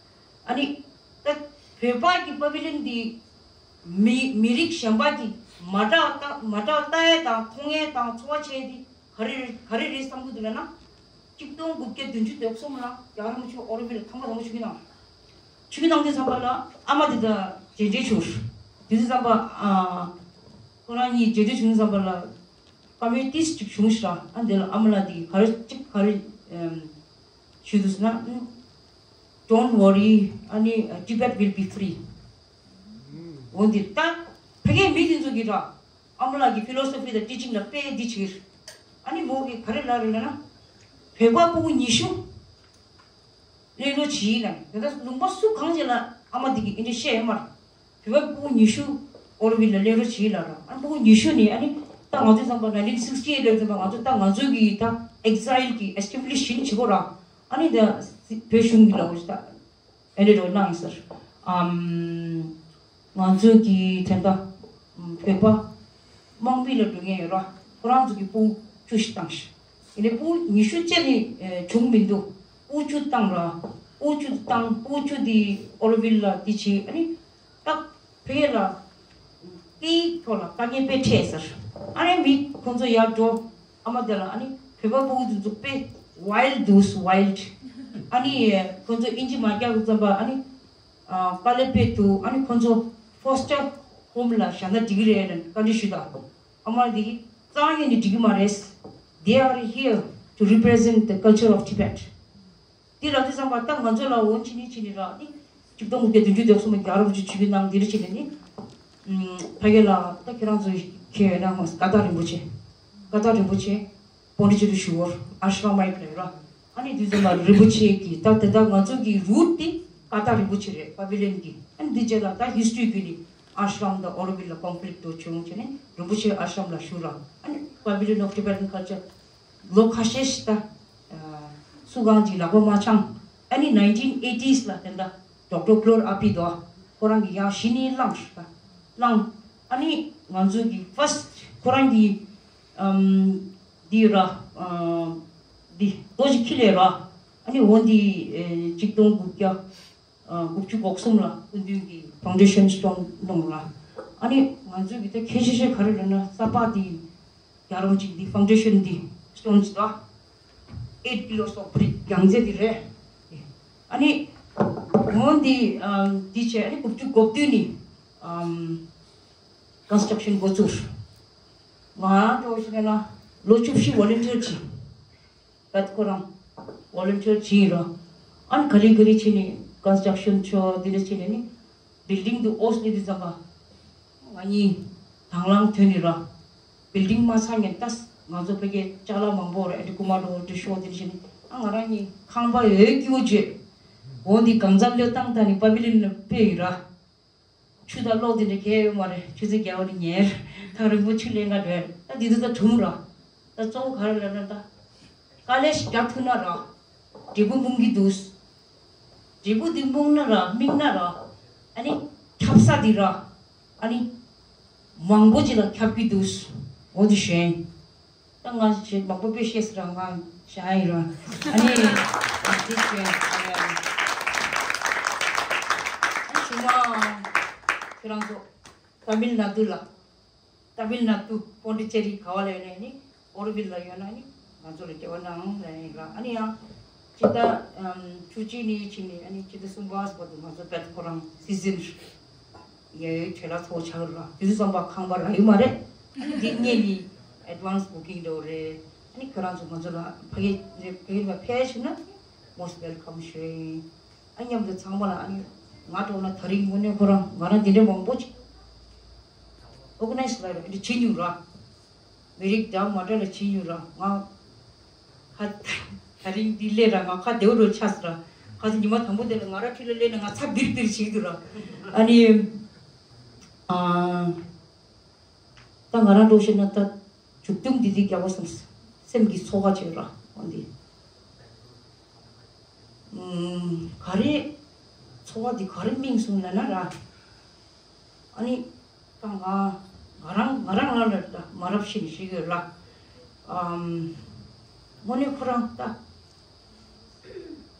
ཨ་ནི་ད་བོད་པ་གི་པ་བི་ལིན་འདི་མི་མི་རིགས་གཞན་པ་གི་མ་འདྲ་ལྟ་མ་འདྲ་ལྟ་ཡས་དང་མཐོང་ཡས་དང་འཚོ་བ་བྱས་འདི། ག་རེ་རེད་ག་རེ་རེད་བསམ་གི་འདུག་ལབ་ན། གཅིག་སྟོང་དགུ་བརྒྱ་བདུན་ཅུ་དོན་གསུམ་ལ་རྒྱ་གར་མི་ཆོས་ཨོ་རོ་ཝེལ་ཐང་པ་དང་པོ་ཆུ་ཁྱི་ནང་། ཆུ་ཁྱི་ནང་དེ་ཚང་པ་ལ་ཨ་མ་དེ་དང་མཇལ་འཕྲད་བྱུང་། དེ་དུས་ཚང་པ་ཨ། ཁོ་རང་གཉིས་མཇལ་འཕྲད་བྱུང་ཚང་པ་ལ་ཀ་མེ་ཏིས་གཅིག་བྱུང་ཤག་ཨ་དེ་ལ་ཨ་མ་ལགས་དེ་ག་རེ་གཅིག་ག་རེ་ཞུས་འདུག་ཟེར་ན། Don't worry, ཨ་ནི་Tibet will be free. འོ་འདི་ལྟ་ཕ་གིའི་མི་དེ་ཚོ་གིས་ར། ཨ་མ་ལགས་ཀྱི་ཕི་ལོ་སོ་ཕི་དང་ཊི་ཅིང་ལ་དཔེ་འདི་བྱེད། ཨ་ནི་མོ་གིས་ག་རེ་ལབ་རེད་ལབ་ན། བོད་པ་སྤུ་གུ་ཉི་ཤུ་གླེང་རོགས་བྱེད་ལབ། དེ་ལྟར་ལུང་པ་སུ་གང་ཅིག་ལ་ཨ་མ་འདི་གིས་འདི་འདྲ་བཤད་ཡོད་མ་རེད། བོད་པ་སྤུ་གུ་ཉི་ཤུ་ཨོ་རོ་ཝིལ་ལ་གླེང་རོགས་བྱེད་ལབ་ར། ཨ་སྤུ་གུ་ཉི་ཤུ་ནི་ཨ་ནི་ད་ང་ཚོ་ཙམ་པ་ནའིན་ཊིན་སིག་སི་ཊི་ཨེ་ཊི་ལ་ཙམ་པ་ང་ཚོ་ད་ང་ཚོ་གི་ད་ཨེག་སའིལ་གྱི་ཨེ་སི་ཊི་བི་ལི་ཤིང་བྱེད་དགོས་ར། ཨ་ནི་ད་བོད་གཞུང་གི་ལ་འོ་ཞིག་ད། ཨེ་རེད་འགྲོ་གནང་ཟེར། ཨམ། ང་ཚོ་གི་དེ་འདྲ་བོད་པ་དམག་མི་ལ་འགྲོ་མཁན་ཡོད་ར། ཁོ་རང་ཚོ་གི་སྤུ་གུ་བཅུ་ཞིག་བཏང་ཤག་ཡིན་ནའི་སྤུ་གུ་ཉི་ཤུ་བཅས་ནི་བྱུང་མི་འདུག་སྤུ་གུ་བཅུ་བཏང་ར། སྤུ་གུ་བཅུ་བཏང་། སྤུ་གུ་བཅུ་དེ་ཨོ་རོ་ཝིལ་ལ་དེ་བྱས། ཨ་ནི་ད་བོད་ལ་དེའི་ཐོག་ལ་དཀའ་ངལ་དཔེ་འཕྲད་ཟེར། ཨ་ནི་མི་ཁོང་ཚོ་ཡར་འགྲོ། ཨ་མ་དེ་ལ་ཨ་ནི་བོད་པ་སྤུ་གུ་དེ་ཚོ་དཔེ་ཝའིལ་ཌི་འདུག་ཝའིལ་ཌི། ཨ་ནི་ཁོང་ཚོ་ཨིན་ཇི་མ་རྒྱག་ཙམ་པ་ཨ་ནི། ཨ། དཀའ་ལས་དཔེ་འདུག་ཨ་ནི་ཁོང་ཚོ་ཕོ་སི་ཊར་ཧོམ་ལ་བཞག་ན་འགྲིག་གི་རེད་ལབ་བཀའ་འདྲི་ཞུས་དང་། ཨ་མ་འདི་གིས་རྩ་བ་ཉིད་ནས་འགྲིག་གི་མ་རེད། They are here to represent the culture of Tibet. འདི་ལབ་དུས་ཙམ་པ་ད་ང་ཚོ་ལ་འོ་ཕྱི་ནས་ཕྱི་ནས་ར་ནི་ཆིག་སྟོང་དགུ་བརྒྱ་བདུན་ཅུ་དོན་གསུམ་རྒྱལ་བ་རིན་པོ་ཆེ་ཆིབས་བསྒྱུར་གནང་འདི་རེ་བྱས་ནས་ནི། ཕ་གི་ལ་ད་ཁྱེད་རང་ཚོ་མཁྱེན་ཡོད་ན་ང་ཀ་ཏག་རིན་པོ་ཆེ། ཀ་ཏག་རིན་པོ་ཆེ། པོན་ཌི་ཅེ་རི་ཞུ་བོར་ཨ་ཤྲ་མ་ཡིག་ལ་ཡོད་ར། ཨ་ནི་དུས་ཙམ་པ་རིན་པོ་ཆེ་གི་ད་དེ་ད་ང་ཚོ་གི་རུ་ཊི་དེ་ཀ་ཏག་རིན་པོ་ཆེ་རེད། པ་བི་ལི་ཡོན་གི། ཨ་ནི་འདི་རྗེས་ལ་ད་ཧིས་ཊོ་རི་བརྒྱུད་ནས་ཨ་ཤྲམ་དང་ཨོ་རོ་ཝིལ་ལ་ཀོན་ཕི་ལིག་འགྲོ་བྱུང་བྱས་ནས་རིན་པོ་ཆེ་ཨ་ཤྲམ་ལ་བཞུགས་ར། ཨ་ནི་པ་བི་ལི་ཡོན་ཨོཕ་ཊི་བེ་ཊན་ཁལ་ཅར་ལོ་ཁ་ཤས་ཤིག་ད་སུ་གང་ཅིག་ལག་པ་མ་འཆང་། ཨ་ནི་ནའིན་ཊིན་ཨེ་ཊི་ལ་དེ་འདྲ་ཌོག་ཊར་ཀློར་ཨ་པི་དོ། ཁོ་རང་གིས་ཡང་གཞི་ནས་བླངས་ཤིག་ད་བླངས། ཨ་ནི་ང་ཚོ་གི་ཕར་སི་ཊི་ཁོ་རང་གི་ཨམ། འདི་ར། ཨ། འདི་རྡོ་ཅིག་འཁྱེར་སླེབས་ར། ཨ་ནི་འོ་འདི་ཨེ་ཆིག་སྟོང་དགུ་བརྒྱ་ཨ་དགུ་བཅུ་གོ་གསུམ་ལ་སྐུ་མདུན་གྱི་ཕའུན་ཌེ་ཤན་སི་ཊོན་གནང་ར། ཨ་ནི་ང་ཚོ་གི་ད་གལ་ཆེ་ཤོས་ག་རེ་རེད་ན་ས་ཕག་འདི་རྒྱ་རོང་ཅིག་འདི་ཕའུན་ཌེ་ཤན་འདི་སི་ཊོན་ཅིག་ད་ཨེཊ་ཀི་ལོ་སི་ཨོཕ་བི་རིག་རྒྱང་རྩེ་འདི་རེད། ཨ་ནི་འོ་འདི་ཨ་འདི་བྱས། ཨ་ནི་དགུ་བཅུ་གོ་བདུན་ནི་ཨམ། ཀོན་སི་ཊྲག་ཤན་འགོ་བཙུགས། ང་འགྲོ་ཞིག་ན་ལོ་བཅུ་བཞི་ཝོ་ལན་ཊིར་བྱས། ད་ཁོ་རང་ཝོ་ལན་ཊིར་བྱས་ར། ཨ་ནི་ག་ལེ་ག་ལེ་བྱས་ནས་ཀོན་སི་ཊྲག་ཤན་ཆོ་འདི་ལ་བྱས་ནས་ནི་བིལ་ཌིང་དུ་ཨོ་སི་ལེ་དུ་ཙམ་པ་ང་གཉིས་དང་བླངས་ཐོན་ནས་ར། བིལ་ཌིང་མ་ཚང་ངན་ཏས་ང་ཚོ་ཕ་གིའི་ཅ་ལག་མང་པོ་ར་ཨེ་ཌི་ཀུ་མ་རོ་ཏུ་ཤོ་འདི་ལ་བྱས་ནས་ཨ་ང་རང་གཉིས་ཁང་པ་འོས་སྐྱིད་པོ་བྱས། འོ་འདི་གང་ཙམ་ལོས་བཏང་ད་ནི་པ་བི་ལི་ཡོན་ལ་ཕེབས་ཡིན་ར། ཆུ་དང་གློག་དེ་འདྲ་གས་ཡོད་མ་རེད། ཆུ་ཚོད་བརྒྱད་པ་ནས་ཉལ། ཐག་རིང་པོ་ཆུ་ལེན་ག་འགྲོ་ཡ། ད་དེ་དུས་ད་གྲུང་ར། ད་གཙོ་བོ་ག་རེ་ལབ་ན་ད། དཀའ་ལས་ཤིག་རྒྱག་ཐུབ་ན་ར། འབྲས་བུ་སྨིན་གི་འདུག་འབྲས་བུ་འདི་སྨིན་ན་ར་སྨིན་ན་ར། ཨ་ནི་ཁྱབ་ས་འདི་ར། ཨ་ནི་མང་པོ་ཅིག་ལ་ཁྱབ་གི་འདུག་འོ་འདི་ཞོན། ད་ང་ཞེ་མང་པོ་དཔེ་བཤད་སྲིད་ར། ང་ཞ་ཡི་ར། ཨ་ནི་འདི་ཞོན། ཨ་ནི་ཞུ་མ། ཁྱོད་རང་ཚོ་ཏ་མིལ་ནཱ་ཏུ་ལ། ཏ་མིལ་ནཱ་ཏུ་པོན་ཌི་ཅེ་རི་ག་བ་ལ་ཡོད་ན་ནི་ཨོ་རོ་ཝིལ་ལ་ཡོད་ན་ནི་ང་ཚོ་ལ་འབྲེལ་བ་གནང་ལ་ཡིན་ར། ཨ་ནི་ཡང་ཅི་ད་ཆུ་ཅི་ནི་ཅི་ནི་ཨ་ནི་ཅི་ད་གསུམ་པ་སོ་དུ་ང་ཚོ་བེད་ཁོ་རང་སི་ཛིན་ཡའི་ཁྲེ་ལ་ཚོ་ཆག་ར། དེ་ཚོ་ཙམ་པ་ཁང་པ་ར་ཡོད་མ་རེད། ཨ་ནི་འདི་ངེད་ནི་ཨེ་ཌི་ཝན་སི་བུ་ཀིང་འགྲོ་རེད། ཨ་ནི་ཁྱོད་རང་ཚོ་ང་ཚོ་ལ་ཕ་གི་ཕ་གི་ལ་ཕེབས་ཕྱིན་ན་most welcome ཞུ་ཡིན། ཨ་མཉམ་དུ་ཚང་མ་ལ་ཨ་ནི་ང་འགྲོ་ན་ད་རིང་དངོས་གནས་ཁོ་རང་ང་རང་འདི་འདྲ་མང་པོ་ཅིག་ཨོར་ག་ནའི་ཛི་ལ་འདི་བྱེད་མྱོང་ར། མི་རིགས་འདྲ་མ་འདྲ་ལ་བྱེད་མྱོང་ར། ང་ཁ་ད་རིང་འདི་སླེབས་ར་ང་ཁ་བདེ་བོ་འགྲོ་ཆགས་སོང་ར། ཁ་སང་ཉི་མ་དང་པོ་དེ་ལ་ང་ར་འཁྲིས་ལ་སླེབས་ན་ང་ཚ་འདིར་འདིར་བྱེད་ཀྱི་འདུག་ར། ཨ་ནི་ཨ། ད་ང་རང་འགྲོ་ཤེས་ན་ད་མཇུག་སྡོམ་འདི་འདི་རྒྱག་པ་བསམ། སེམས་ཀྱི་ཚོར་བ་བྱེད་ར་འོ་འདི། ཨུམ། ག་རེ་ཚོར་བ་འདི་ག་རེ་སྨིན་སོང་ལབ་ན་ར། ཨ་ནི་ད་ང་ང་རང་ང་རང་རང་ལ་ད་མ་རབས་ཤིག་ཞིག་ཡོད་ལ། ཨམ། དངོས་གནས་ཁོ་རང་ད་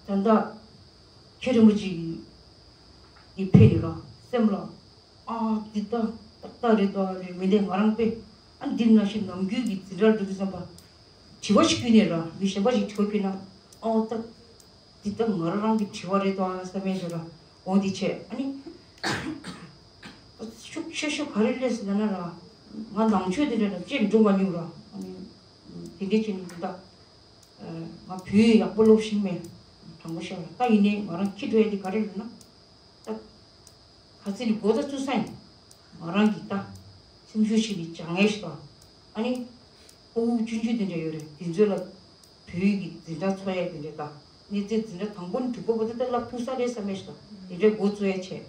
ད་ད་ཁྱེད་རིན་པོ་ཆེ་གི་ཕེབས་ནས་ར་སེམས་ལ། ཨ། འདི་ལྟ་ཏག་ཏག་རེད་དོ་རེད་མི་འདུག་ང་རང་དཔེ། ཨ་འདི་ནང་བཞིན་ནམ་རྒྱུན་གྱི་འཛིན་གྲྭར་འགྲོ་དུས་ཙམ་པ། དྲི་བ་ཞིག་བསྐུལ་ནས་ར་མི་གཞན་པ་ཞིག་དྲི་བ་བསྐུལ་ན། ཨོ་ད། འདི་ལྟ་ང་རང་རང་གི་དྲི་བ་རེད་དོ་བསམ་ཡས་ཞིག་ར། འོ་འདི་བྱས་ཨ་ནི། ཤུགས་ཆེ་ཤོས་ག་རེ་སླེབས་ཟེར་ན་ར། ང་ནང་ཆོས་འདི་འདྲ་ལ་ཅེས་འགྲོ་མ་མྱོང་ར། ཨ་ནི། དེ་འདྲས་བྱས་ནས་འདི་ལྟ། ང་བོད་ཡིག་ཡག་པོ་སློབ་ཤེས་མེད། དྲང་པོ་བཤད་ན་ད་ཡིན་ནའི་ང་རང་ཁྱི་འགྲོ་ཡ་དེ་ག་རེ་རེད་ན། ད། ག་ཚོད་ནས་འགོ་ད་བཙུགས་ས་ཡིན། ང་རང་གི་ད། སེམས་ཤུགས་ཆེ་ནས་སྦྱང་ཡས་ཤིག་དང་། ཨ་ནི་ཕྲུ་གུ་ཆུང་ཆུང་དེ་འདྲ་ཡོད་རེད། དེ་ཚོ་ལ་བོད་ཡིག་གི་འཛིན་གྲྭ་འཚོགས་ཡས་དེ་འདྲ་དང་། གནས་ཚད་འཛིན་གྲྭ་དང་པོ་ནས་དྲུག་པ་བར་དུ་ད་བསླབ་ཐུབ་ས་རེད་བསམ་ཡས་ཤིག་དང་། དེ་འདྲའི་འགོ་བཙུགས་ཡས་བྱས།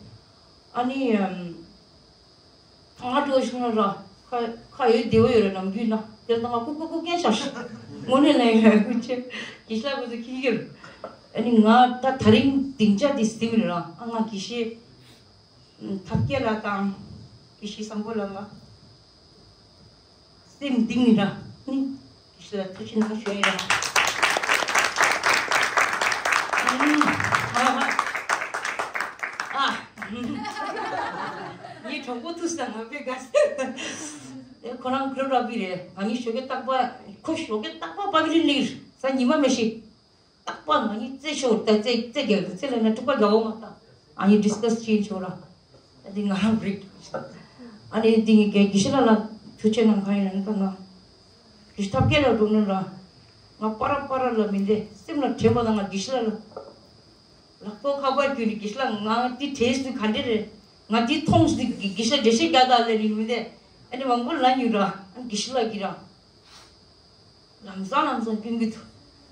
ཨ་ནི་ཨམ། ང་འགྲོ་བཞིན་ལ་ར། ཁ་ཁ་ཡོད་བདེ་བོ་ཡོད་རེད། ནམ་རྒྱུན་ན་དེར་ད་ང་ཀུ་ཀུ་ཀུ་སྐད་ཆ་ཞིག་དངོས་གནས་ལ་ཡོད་ཀུ་ཆེ། དགེ་བཤེས་ལགས་ཁོ་ཚོ་ཁྱི་ཁྱི་རེད། ཨ་ནི་ང་ད་དེ་རིང་སྡིངས་ཆ་འདི་ཟིན་རེད་ར། ཨ་ང་དགེ་བཤེས་ཐབས་མཁས་ལགས་དང་། དགེ་བཤེས་བཟང་པོ་ལགས་ལ་སེམས་གཏིང་ནས་ར། ནི་དགེ་བཤེས་ལགས་ཐུགས་རྗེ་གནང་ཞུ་ཡ་ཡིན་ར། ཨ་ཧ། ཨ། ངའི་གྲོགས་པོ་ཐུག་ས་ང་དཔེ་དགའ་སེ། ཁོ་རང་ཁོ་རང་ར་བི་རེད། ང་གཉིས་ཞོགས་ཀས་རྟག་པར། ཁོ་ཞོགས་ཀས་རྟག་པར་པ་བི་ལིན་ལིར་ས་ཉི་མ་མི་ཤེས། རྟག་པར་ང་གཉིས་རྩེད་ཤོར་ད་རྩེད་རྩེད་རྒྱག་རྩེད་ལ་ན་འཁྲུག་པ་རྒྱག་འོང་མ་ད། ཨ་ནི་ཌིས་ཀ་སི་བྱེད་ཆོག་ར། ཨ་དེ་ང་རང་རིག་ཨ་ནི་དེ་ངས་དགེ་དགེ་བཤེས་ལགས་ལ་ཐུགས་རྗེ་གནང་། གང་ཡིན་ན་ད་ང་དགེ་བཤེས་ཐབས་མཁས་ལ་འགྲོ་ནི་ར། ང་པ་ར་པ་ར་ལ་མི་འདེ་སེམས་ལ་དྲན་པ་དང་། ང་དགེ་བཤེས་ལགས་ལ་ལག་ཐོག་ཁ་པར་བརྒྱུད་ནས་དགེ་བཤེས་ལགས་ང་འདི་དྲན་སྲིད་ག་འདྲ་རེད། ང་འདི་མཐོང་སྲིད་དགེ་བཤེས་འགྲེལ་བཤད་རྒྱག་དང་ལས་རིང་མི་འདེ། ཨ་ནི་མང་པོ་ལ་ཉུ་ར། ཨ་ནི་དགེ་བཤེས་ལགས་ཀྱིས་ར། ལམ་སང་ལམ་སང་སྐྱོན་གྱི་ཐུག་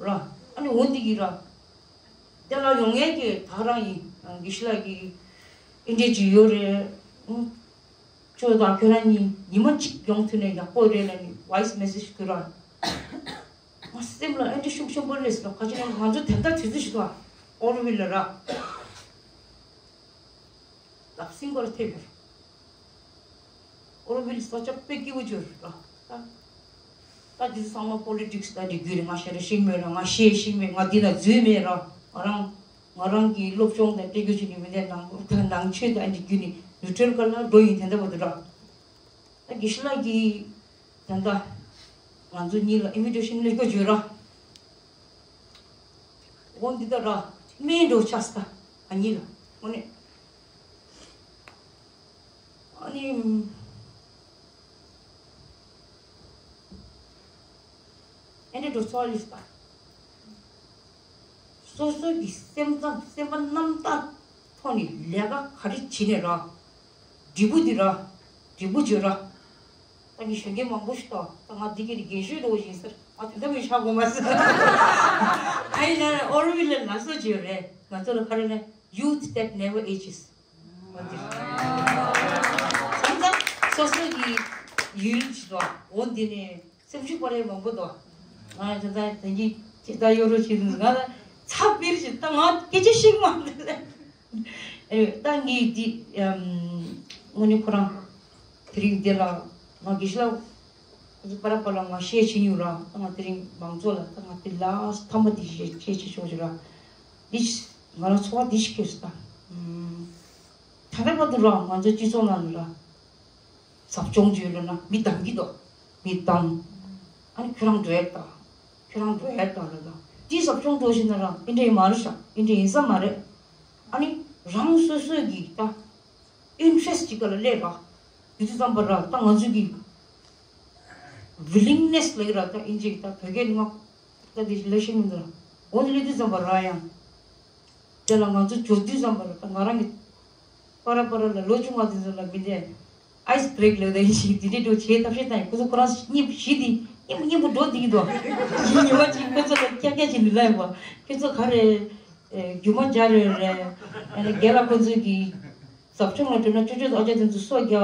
ར། ཨ་ནི་འོ་འདི་གི་ར། དེ་ལ་ཡོང་ངེས་ཀྱི་ད་རང་ཡིན། དགེ་བཤེས་ལགས་ཀྱི་ཨིན་འདྲས་ཅིག་ཡོད་རེད། ཁྱོད་དང་ཁྱོད་རང་གཉིས་ཉི་མ་གཅིག་ཡོང་ཐུབ་ན་ཡག་པོ་རེད་ལབ་ནས་ཝོ་ཡིས་མེ་སེ་ཇི་ཕུལ་ར། ང་སེམས་ལ་ཨེ་འདྲ་ཤུགས་ཆེན་པོ་སླེབས་སོང་། ཁ་ཅིག་ང་ཚོ་དེ་འདྲ་དུས་ཚོད་ཞིག་ཐོག་ཨོར་ཝེལ་ལ་ར། ལབ་སྲིན་པོར་ཐེབས་ཡོད། ཨོ་རོ་བིལ་ས་ཆ་དཔེ་སྐྱིད་པོ་བྱོས་ར། ད་ད་དེ་ཚོ་ཚང་མ་པོ་ལི་ཊིག་སི་ད་འདི་རྒྱུད་རེད། ང་ཤེས་ར་ཤེས་མེད་ར། ང་ཤེས་ཤེས་མེད། ང་འདི་ན་འཛུལ་མེད་ར། ང་རང་ང་རང་གི་སློབ་སྦྱོང་དང་སྤྲད་རྒྱུ་ཞིག་ནི་མི་འདས། ནང་ནང་ཆོས་དང་འདི་རྒྱུད་ནི་ནུ་ཊལ་ཀ་ལ་འགྲོ་ཡིན། དེ་འདྲ་བ་དུ་ར། ད་དགེ་བཤེས་ལགས་ཀྱིས་ད་ལྟ་ང་ཚོ་གཉིས་ལ་ཨིན་བི་ཊེ་ཤན་སླེབས་དགོས་བརྗོད་ར། འོ་འདི་ལྟར་ར་སྨན་འགྲོ་ཆགས་ས་ང་གཉིས་ལ་དངོས་གནས། ཨ་ནི་ཨེ་འདྲ་འགྲོ་ཚོགས་ལིས་ད། སོ་སོ་གི་སེམས་ཙམ་སེམས་པ་རྣམ་དག་ཐོག་ནས་ལས་ཀ་ག་རེ་བྱེད་ནས་ར། འབྲས་བུ་འདི་ར། འབྲས་བུ་བརྗོད་ར། ད་ངས་གཞོན་སྐྱེས་མང་པོ་ཞིག་ཐོག་ད་ང་འདི་གི་རིགས་རྒན་ཤོས་འགྲོ་བཞིན་ཟེར། ང་དེ་འདྲ་མི་ཆགས་དགོས་མ་ཟེར། ཨ་ཡིན་ན་ཨོ་རོ་ཝིལ་ལ་ལ་སོ་བརྗོད་རེད། ང་ཚོ་ལ་ག་རེ་ལ། Youth that never ages. འོ་འདི་རེད། ད་ལྟ་སོ་སོ་གི་ཡུལ་ཞིག་ཐོག་འོ་འདི་ནས། སེམས་ཤུགས་སྤར་ཡས་མང་པོ་འདུག་ང་ད་ལྟ་དེང་གི་ཇི་ལྟར་གཡོ་རོགས་བྱེད་འདུག་ང་ལ་ཚ་པིར་ཞིག་ད་ང་སྐད་ཆ་ཤེས་མ་འདུག་ཨེ་ད་ངས་འདི་ཨམ། དངོས་གནས་ཁོ་རང་དེ་རིང་འདི་ལ་ང་དགེ་བཤེས་ལགས་པ་ར་པ་ལ་ང་བཤད་བྱེད་མྱོང་ར། ད་ང་དེ་རིང་མང་ཚོགས་ལ་ད་ང་དེ་ལ་སི་ཊི་མཐའ་མ་འདི་བཤད་བཤད་བྱེད་ཆོག་ཅིག་ར། འདི་ང་རང་ཚོར་བ་འདི་ཞིག་སྐྱེས་སོང་ད། ཨམ། ད་ལྟ་བར་དུ་ར་ང་ཚོ་སྤྱི་ཚོགས་ནང་ལ་ར། ཟབ་སྦྱོང་བྱོས་ལབ་ན་མི་གདམ་གྱི་འདུག་མི་གདམ། ཨ་ནི་ཁྱོད་རང་འགྲོ་ཡས་ད། ཁྱོད་རང་འགྲོ་ཡས་ད་ལབ་ད། དེ་ཟབ་སྦྱོང་འགྲོ་བཞིན་ན་རང་ཨེ་འདྲ་ཡིན་མ་རེད་ཤག་ཨེ་འདྲ་ཡིན་ས་མ་རེད། ཨ་ནི་རང་སོ་སོའི་གི་ད་ཨིན་ཊ་རེ་སི་ཊི་ཅིག་ག་ལ་སླེབས་པ། དེ་དུས་ཙམ་པ་ར་ད་ང་ཚོའི་གི་ཝི་ལིང་ནེ་སི་ལབ་ཀྱི་ར། ད་ཨིན་ཇི་ད་བོད་སྐད་ནི་ང་ད་དེ་ལས་ཤེས་མི་འདུག་ར། འོ་དེ་སླེབས་དུས་ཙམ་པ་ར་ཡང་། དེ་ལ་ང་ཚོ་འབྱོར་དུས་ཙམ་པ་ལ་ད་ང་རང་གི་པ་ར་པ་ར་ལ་ལོ་ཆུང་བ་དེ་ཚོ་ལ་མི་ལས་ཨའི་སི་བྷི་རེག་ལབ་ད་ཡིན་ཞིག་དེ་འདྲས་འགྲོ་བྱེད་ཐབས་ཤེས་དང་། ཁོ་ཚོ་ཁོ་རང་གཉིད་ཞི་དེ་སྙིང་པོ་སྙིང་པོ་འགྲོ་བསྡད་ཀྱི་འདུག་ཉི་མ་གཅིག་ཁོ་ཚོ་ལ་ཀྱག་ཀྱག་ཅིག་མི་ལབ་པ། ཁྱོད་ཚོ་ག་རེ་རྒྱུ་མ་སྦྱར་ཡོད་རེད། ཨ་ནི་རྒན་ལགས་ཁོ་ཚོས་ཀྱི་ཟབ་སྦྱོང་ལ་འགྲོ་ན་ཅོ་ཅོ་དང་ཨ་ཅག་དེ་ཚོ་སོ་རྒྱག་ཨེ་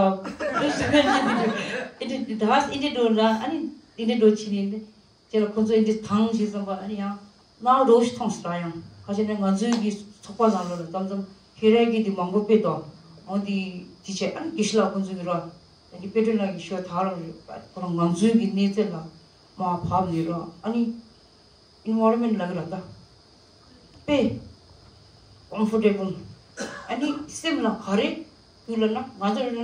འདྲས་ད་ཨེ་འདྲས་འགྲོ་ན་ཨ་ནི་ཨེ་འདྲས་འགྲོ་བྱེད་ནས། དེ་ལ་ཁོ་ཚོ་ཨེ་འདྲས་དང་ཞིག་བསམ་པ་ཨ་ནི་ཡང་ནག་རོ་ཞིག་མཐོང་སོང་ར། ཡང་ཁ་ཤས་ནས་ང་ཚོའི་གི་ཚོགས་པ་ནང་ལོགས་ལ་ཙམ་ཙམ་ཁྱོད་རའི་གི་དེ་མང་པོ་དཔེ་དོ། འོ་དེ་དེ་བྱས་ཨ་ནི་དགེ་བཤེས་ལགས་ཁོ་ཚོ་གི་ར། ཨ་ནི་དཔེ་སྐྲུན་ལགས་ཀྱི་ཤོད་ད་ར་རེད། ཁོ་རང་ང་ཚོའི་གི་གནས་ཚད་ལ་མ་བབས་ནས་ར། ཨ་ནི་ཨེན་ཝའི་རོན་མེན་ཊི་ལབ་ཀྱི་ར་ད། དཔེ་ཀོམ་ཕོར་ཊེ་བལ། ཨ་ནི་སེམས་ལ་ག་རེ་འདུག་ལབ་ན་ང་ཚོ་རེད་ན།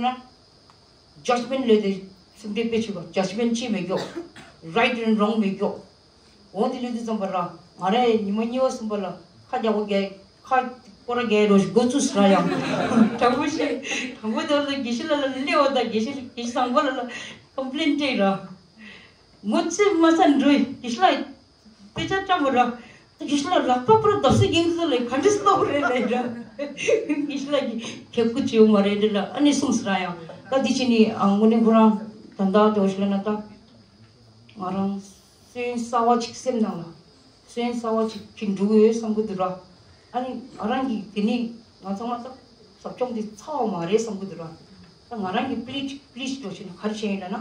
ཇཇ་མེན་ཊི་ལས་དེ་སེམས་ཁྲལ་དཔེ་བྱེད་པ། ཇཇ་མེན་ཊི་ཅི་མེད་ཀྱོག་རའིཊ་ཨེན་ཌི་རོང་མེད་ཀྱོག་འོ་དེ་ལས་དུས་ཙམ་པ་ར་ང་རའི་ཉི་མ་གཉིས་པ་གསུམ་པ་ལ་ཁ་རྒྱག་པོ་རྒྱག་ཁ་སྐོར་ར་རྒྱག་རོགས་ཞིག་འགོ་བཙུགས་སོང་ར། ཡང་དྲང་པོ་ཞིག་དྲང་པོ་དེ་ལ་དགེ་བཤེས་ལགས་ལ་སླེབས་པ་དང་དགེ་བཤེས་དགེ་བཤེས་བཟང་པོ་ལགས་ལ་ཀམ་པི་ལེན་སྤྲད་ར། ངོ་ཚ་མ་ཚ་འགྲོ་ཡི་དགེ་བཤེས་ལགས། དཔེ་ཆ་བཀྲམ་པ་ར། དགེ་བཤེས་ལགས་ལག་པ་པར་བརྡབ་གསིག་གིན་ཚོ་ལས་ག་འདྲ་སློབ་རེད་ལས་ར། དགེ་བཤེས་ལགས་ཀྱིས་ཁེབས་སྐུ་བྱེད་འོ་མ་རེད་འདྲ་ལ་ཨ་ནི་གསུངས་སོང་ར། ཡང་ ད་འདི་ཕྱི་ནི་ཨ་དངོས་གནས་ཁོ་རང་ད་ལྟ་འདྲ་བོ་ཞིག་ལབ་ན། ད་ང་རང་སོན་གསར་བ་ཅིག་སེམས་ནང་ལ་སོན་གསར་བ་ཅིག་ཅིག་འགྲོ་གི་ཡོད་བསམ་གི་འདུག་ར། ཨ་ནི་ང་རང་གི་དེ་ནི་ང་ཚང་མ་ད་ཟབ་སྦྱོང་འདི་ཚར་བ་མ་རེད་བསམ་གི་འདུག་ར། ད་ང་རང་གི་པི་ལིཌ་པི་ལིཌ་འདྲ་བོ་ཞིག་ནི་ག་རེ་བྱས་ཡིན་ལབ་ན།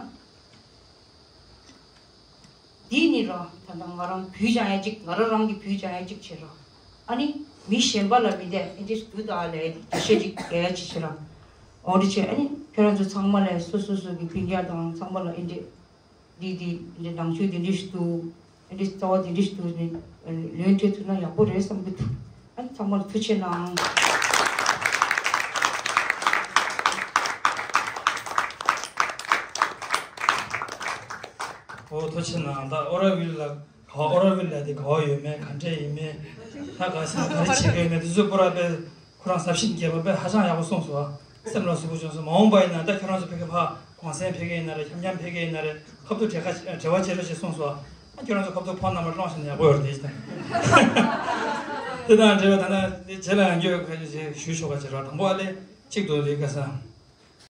འདི་ནི་ར་ད་ལྟ་ང་རང་བུ་སྦྱང་ཡ་གཅིག་ང་རང་རང་གི་བུ་སྦྱང་ཡ་གཅིག་བྱེད་ར། ཨ་ནི་མི་གཞན་པ་ལ་མི་དེ་ཨེ་འདྲས་འདུག་ད་ལས་འགྲེལ་བཤད་ཅིག་རྒྱག་ཡ་གཅིག་བྱེད་ར། འོ་འདི་བྱས། ཨ་ནི་ཁྱོད་རང་ཚོ་ཚང་མ་ལ་སོ་སོ་སོ་གི་སྤུན་ཀྱག་དང་ཚང་མ་ལ་ཨེ་འདྲས་འདི་འདི་འདི་ནང་ཆོས་འདི་འདྲས་ཞིག་འདུག་ཨེ་འདྲས་རྩ་བ་འདི་འདྲས་ཞིག་འདུག་ནི་ལན་སྤྲད་ཐུབ་ན་ཡག་པོ་རེད་བསམ་གི་འདུག་ཨ་ནི་ཚང་མར་ཐུགས་རྗེ་གནང་། ཨོ་ཐུགས་རྗེ་གནང་། ད་ཨོ་ར་བིལ་ལ་ག་བ་ཨོ་ར་བིལ་ལ་དེ་ག་བ་ཡོད་མེད། ག་འདྲས་ཡིན་མེད། ད་ག་ས་ག་རེ་བྱེད་ཀྱི་ཡོད་མེད་དེ་ཚོ་པུ་ར་དཔེ་ཁོ་རང་ཟབ་ཞིང་རྒྱས་པ་དཔེ་ཧ་ཅང་ཡག་པོ་གསུངས་སོང་། སེམས་ལ་ཟུག་པོ་བྱུང་སོང་། མ་འོངས་པ་ཡིན་ན་ད་ཁྱོད་རང་ཚོ་ཕ་གི་ཕ་གུང་སེང་ཕ་གི་ཡིན་ན་རེད། འཁྱམ་འཁྱམ་ཕ་གི་ཡིན་ན་རེད། ཁ་ཐུག་འབྲེལ་ཁ་འབྲེལ་བ་བྱེད་རོགས་ཞེས་གསུངས་སོང་། ཨ་ཁྱོད་རང་ཚོ་ཁ་ཐུག་ཕོན་ནམ་བར་སློང་བཞིན་ཡག་པོ་ཡོད་རེད་དེ། དེ་དང་འབྲེལ་བ་ད་ནི་རྗེས་ལ་ཡང་ཁྱོད་ཁ་ཤས་ཞུ་ཆོག་ག་བྱེད་རོགས། དང་པོ་ཨ་ལེ་གཅིག་ཏུ་ལི་ཀ་ས།